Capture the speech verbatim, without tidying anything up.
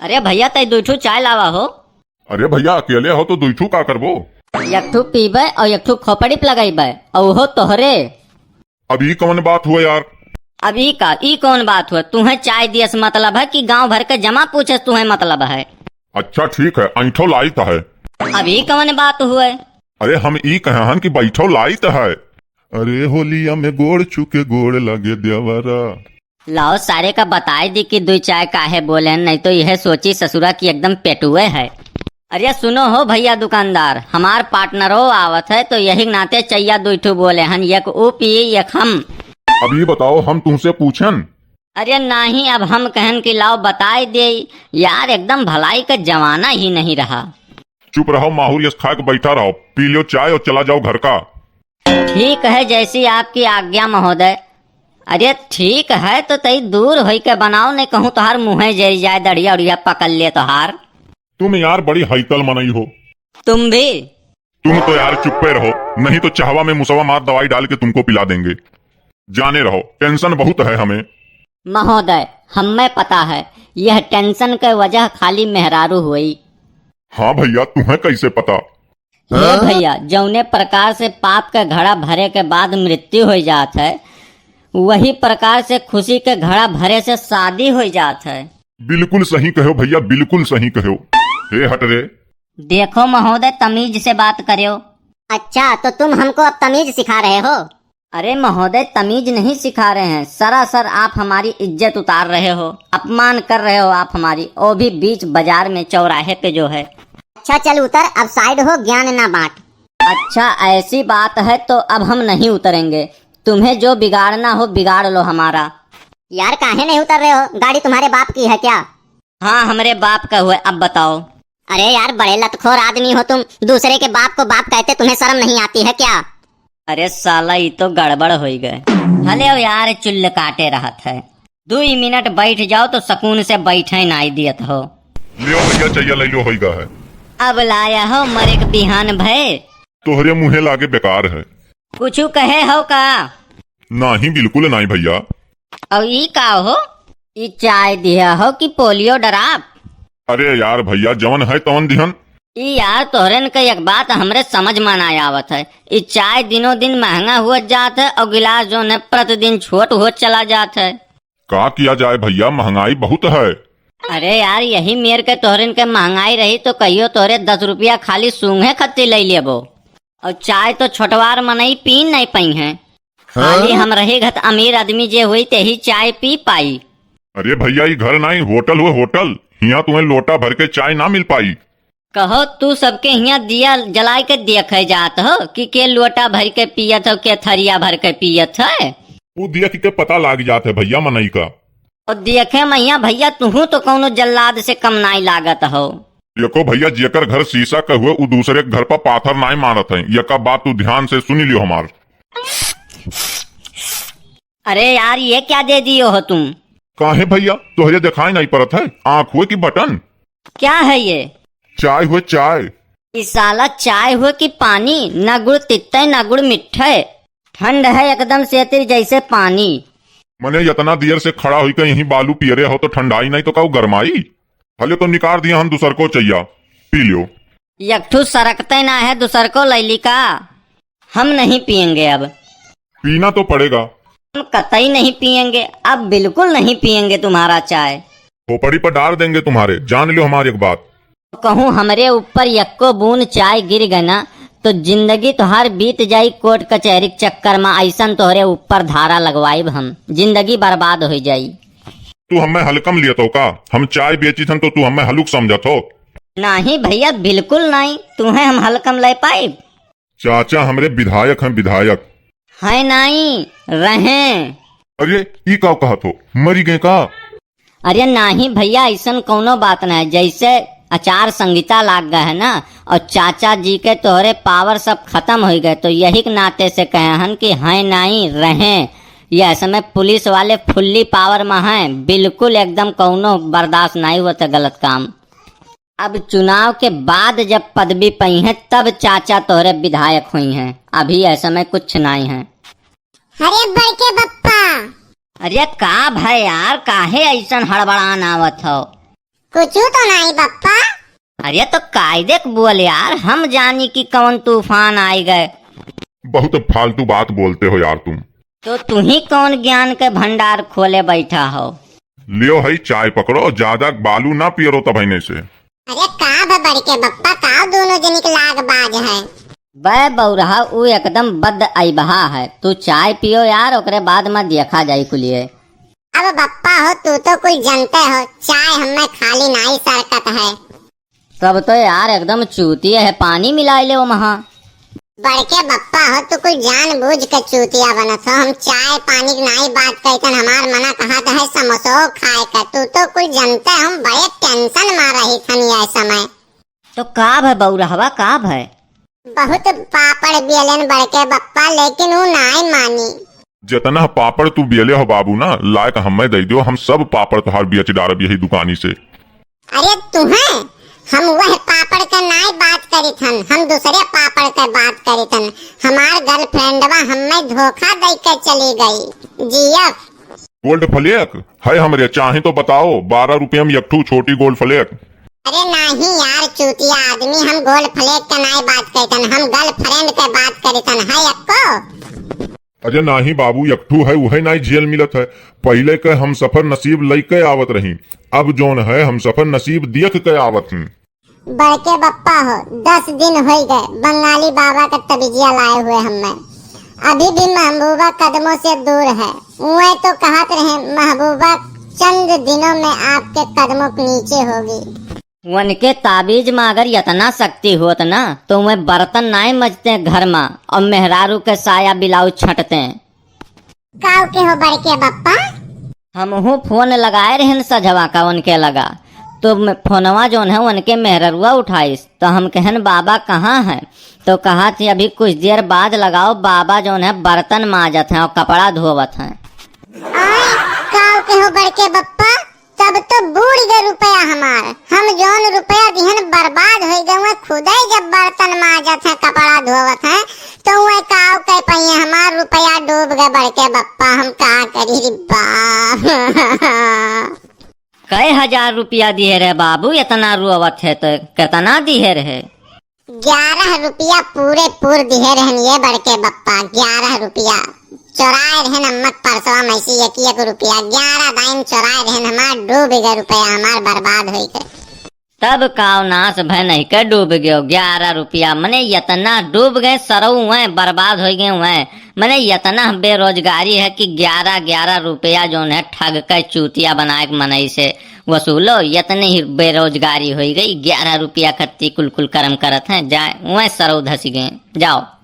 अरे भइया, तई दुइ ठू चाय लावा हो। अरे भइया, अकेले हो तो दुइ ठू का करबो? एक ठू पीबे और एक ठू खोपड़ी पे लगइबे, और वो तोहरे। अब ई कौन बात हुआ यार? अब ई का, ई कौन बात हुआ? तुहें चाय दियस मतलब है कि गांव भर के जमा पूछस तुहें मतलब है? अच्छा ठीक है, ऐंठो लाइत है। अब ई कौन बात हुआ? अरे हम ई कहे हन कि बैठो लाइत है। अरे होलिया में गोड़ छू के गोड़ लगे देवरा। लाओ सारे का बताई दी कि दुइ चाय काहे बोले हन, नहीं तो यह सोची ससुरा कि एकदम पेटुए है। अरे सुनो हो भइया दुकानदार, हमार पार्टनरो आवत है, तो यही नाते चइया दुइ ठू बोले हन, एक ऊ पी, एक हम। अब ई बताओ, हम तुमसे पूछन? अरे नाहीं, अब हम कहन कि लाओ बताई दे यार, एकदम भलाई का जमाना ही नहीं रहा। चुप रहो माहुर, यस खा के बैठा रहो, पी लो चाय और चला जाओ घर का। ठीक है, जैसी आपकी आज्ञा महोदय। अरे ठीक है, तो तई दूर होई के बनाओ, नहीं कहूँ तोहार मुँहे जरी जाए, दढ़िया उढ़िया पकड़ ले तोहार। तुम यार बड़ी हैतल मनई हो। तुम भी। तुम तो यार चुप्पे रहो, नहीं तो चाहवा में मुसवा मार दवाई डाल के तुमको पिला देंगे। जाने रहो, टेंशन बहुत है हमें। महोदय, हमें पता है, यह टेंशन के वजह खाली मेहरारू हुई। हाँ भइया, तुम्हें कैसे पता? हे भइया, जौने प्रकार से पाप के घड़ा भरे के बाद मृत्यु हो जात है, वही प्रकार से खुशी के घड़ा भरे से शादी हो जात है। बिल्कुल सही कहो भइया, बिल्कुल सही कहो। हे हट रे। देखो महोदय, तमीज से बात करो। अच्छा, तो तुम हमको अब तमीज सिखा रहे हो? अरे महोदय, तमीज नहीं सिखा रहे हैं, सरासर आप हमारी इज्जत उतार रहे हो, अपमान कर रहे हो आप हमारी, वो भी बीच बाजार में, चौराहे पे जो है। अच्छा चल उतर, अब साइड हो, ज्ञान ना बांट। अच्छा ऐसी बात है तो अब हम नहीं उतरेंगे, तुम्हें जो बिगाड़ना हो बिगाड़ लो हमारा। यार काहे नहीं उतर रहे हो, गाड़ी तुम्हारे बाप की है क्या? हाँ हमरे बाप का हुए, अब बताओ। अरे यार बड़े लतखोर आदमी हो तुम, दूसरे के बाप को बाप कहते तुम्हें शर्म नहीं आती है क्या? अरे साला, ई तो गड़बड़ होई गए। हले यार, चुल्ल काटे रहत है, दुई मिनट बैठ जाओ तो सुकून से बैठे नाई दियत हो। लियो भइया, चइया ले लो, होई गा है। अब लाया हो मरे के बिहान भय। तोहरे मुँहे लागे बेकार है। कुछु कहे हो का? नाही, बिल्कुल नाही भइया। और ई का हो? ई चाय दिया हो कि पोलियो ड्राप? अरे यार भइया, जवन है तवन दिहन। ई यार, तोहरेन के एक बात हमरे समझ में ना आवत है। ई चाय दिनों दिन महंगा हुआ जात है और गिलास जौन है प्रतिदिन छोट होत चला जात है। का किया जाए भइया, महंगाई बहुत है। अरे यार, यही मेर के तोहरेन के महंगाई रही तो कहियो तोहरे दस रुपया खाली सूंघे खत्ती ले लेबो। और चाय तो छोटवार मनई पी नहीं पाई हैं। हाँ? खाली हम रही घत अमीर आदमी जे हुई तेही चाय पी पाई। अरे भइया, ई घर नाई, होटल हुए होटल। हियाँ तुम्हें लोटा भर के चाय ना मिल पाई। कहो, तू सबके हियाँ दिया जलाए के देखे जात हो कि के लोटा भर के पियत हो, के थरिया भर के पियत है? ऊ देख के पता लाग जात है भइया मनई का। और देखे मैया भइया, तुहू तो कौनो जल्लाद से कम नाई लागत हो। देखो भइया, जेकर घर शीशा के हुए, ऊ दूसरे के घर पर पाथर नाई मारत है। यका बात तू ध्यान से सुनी लियो हमार। अरे यार, ये क्या दे दियो हो तुम? काहे भइया, तोहरे दिखाई नहीं पड़त है? आँख हुए कि बटन? क्या है ये? चाय हुए, चाय। ई साला चाय हुए कि पानी? ना गुड़ तित्ते, ना गुड़ मिट्ठे। ठंड है एकदम से तिर जैसे पानी। मने इतना देर से खड़ा होई के यहीं बालू पियरे हो तो ठंडाई नहीं तो का गरमाई? हले तो निकाल दिया हम दूसर को चइया, पी लियो। एक ठू सरकते ना है, दूसर को लैली का? हम नहीं पिएंगे अब। पीना तो पड़ेगा। हम कतई नहीं पिएंगे, अब बिल्कुल नहीं पिएंगे तुम्हारा चाय। खोपड़ी पर डाल देंगे तुम्हारे, जान लियो हमारी एक बात। कहूँ हमरे ऊपर यक्को बूंद चाय गिर गए ना, तो जिंदगी तोहार बीत जाई कोर्ट कचहरी के चक्कर में। ऐसन तोहरे ऊपर धारा लगवाइब हम, जिंदगी बर्बाद हो जाई। तू हमें हल्कम लियत हो का? हम चाय बेचित हन तो तू हमें हलुक समझत हो? नहीं भइया, बिल्कुल नहीं, तुहें हम हल्कम ले पाइब। चाचा हमरे विधायक हैं, विधायक। हैं नाई, रहें। अरे, ई का कहत हो, मरी गए का? अरे नाही भइया, अइसन कौनो बात ना है। जैसे आचार संहिता लाग गए है ना, और चाचा जी के तोहरे पावर सब खत्म हो गए, तो यही के नाते से कहे हन कि हैं नाई, रहें। यह समय पुलिस वाले फुल्ली पावर में हैं, बिल्कुल एकदम कौनो बर्दाश्त नहीं होता गलत काम। अब चुनाव के बाद जब पदवी पइहें, तब चाचा तोहरे विधायक होइहें, अभी ए समय कुछ नाई है। अरे बड़के बप्पा। अरे का भाई यार, काहे अइसन हड़बड़ान आवत हो? कुछू तो नाहीं बप्पा। अरे तो कायदे क बोल यार, हम जानी कि कौन तूफान आइ गए। बहुत फालतू बात बोलते हो यार तुम। तो तुही कौन ज्ञान के भंडार खोले बैठा हो? लियो है चाय पकड़ो, ज्यादा बालू ना पियरो तब से। अरे का भ बड़के बप्पा, का दोनों जनी के लाग बाज है? बे बौरहा, ऊ एकदम बद अइबहा है। तू चाय पियो यार, ओकरे बाद में देखा जाई कुलिये। अब बप्पा हो, तू तो कुल जनते हो, चाय हमें खाली नाई सरकत है। तब तो यार एकदम चूतिया है, पानी मिलाइ ले ओमहा। बड़के बप्पा हो, तू कुल जानबूझ के चूतिया बनत हो। हम चाय पानी के नाई बात करितन, हमार मना कहत है समोसो खाए का। तू तो कुल जनते, हम बड़े tension मा रहिथन यह समय। तो का भय बौरहवा, का भय? बहुत पापड़ बियलेन बड़के बप्पा, लेकिन ऊ नाई मानी। जेतना पापड़ तू बियले हो बाबू ना, लायक हमें दइ दियो, हम सब पापड़ तोहार बेच डारब यही दुकानी से। अरे तुहें, हम वह पापड़ के नाई बात करित हन, हम दूसरे पापड़ के बात करित हन। हमार girlfriendवा हमें धोखा दइ के चली गई। जियफ। Gold flake है हमरे, चाहे तो बताओ, बारह रुपया में एक ठू छोटी Gold flake। अरे नाहीं यार चूतिया आदमी, हम Gold flake के नाई बात करित हन, हम girlfriend के बात करित हन। है एक्को? अरे नाहीं बाबू, एक ठू है, उहे नाई झेल मिलत है। पहिले के हमसफर नसीब लइके आवत रही, अब जौन है हमसफर नसीब देख के आवत ही। बड़के बप्पा हो, दस दिन होइ गए बंगाली बाबा का तबीजिया लाए हुए हमें। अभी भी महबूबा कदमों से दूर है। उहे तो कहत रहे, महबूबा चंद दिनों में आपके कदमों के नीचे होगी। उनके ताबीज में अगर यतना शक्ति होत ना, तो उहे बर्तन नाई मजते घर में और मेहरारू के साया ब्लाउज छंटते। काव के हो बड़के बप्पा? हमहू फोन लगाए रहन सझवा का उनके लगा, तो म-, फोनवा जौन है उनके मेहररुआ उठाइस, तो हम कहन, "बाबा कहाँ है?" तो कहत ही, "अभी कुछ देर बाद लगाओ, बाबा जौन है बर्तन माजत हैं और कपड़ा धोवत हैं।" आय, काव के हो बड़के बप्पा? तब तो बूड़ गए रुपया हमार। हम जौन रुपया दिहन बर्बाद होइ गए, उहे खुदे जब बर्तन माजत हैं, कपड़ा धोवत हैं, तो उहे काव कह पाइए, हमार रुपया डूब गए बड़के बप्पा, हम का करी रे बाप। कै हजार रुपया दिहे रहे बाबू, इतना रोवत है तो कितना दिहे रहे? ग्यारह रुपया पूरे पूर दिहे रहन ये बड़के बप्पा, ग्यारह रुपया। चोराए रहन अम्मक परसवा में से एक एक रुपया, ग्यारह दाइन चोराए रहन, हमार डूब गए रुपया, हमार बर्बाद होइ गए। तब काव नाश भय नहीं के डूब गयो, ग्यारह रुपया, मने यतना डूब गए सरऊ हुए, बर्बाद होइ गए हुए। मने यतना बेरोजगारी है कि ग्यारह ग्यारह रुपया जौन है ठग के चूतिया बनाए के मनई से वसूलो, यतनी ही बेरोजगारी होइ गई, ग्यारह रुपया खत्ती कुल कुल कर्म करत हैं, जाए उहे सरऊ धसी गए। जाओ।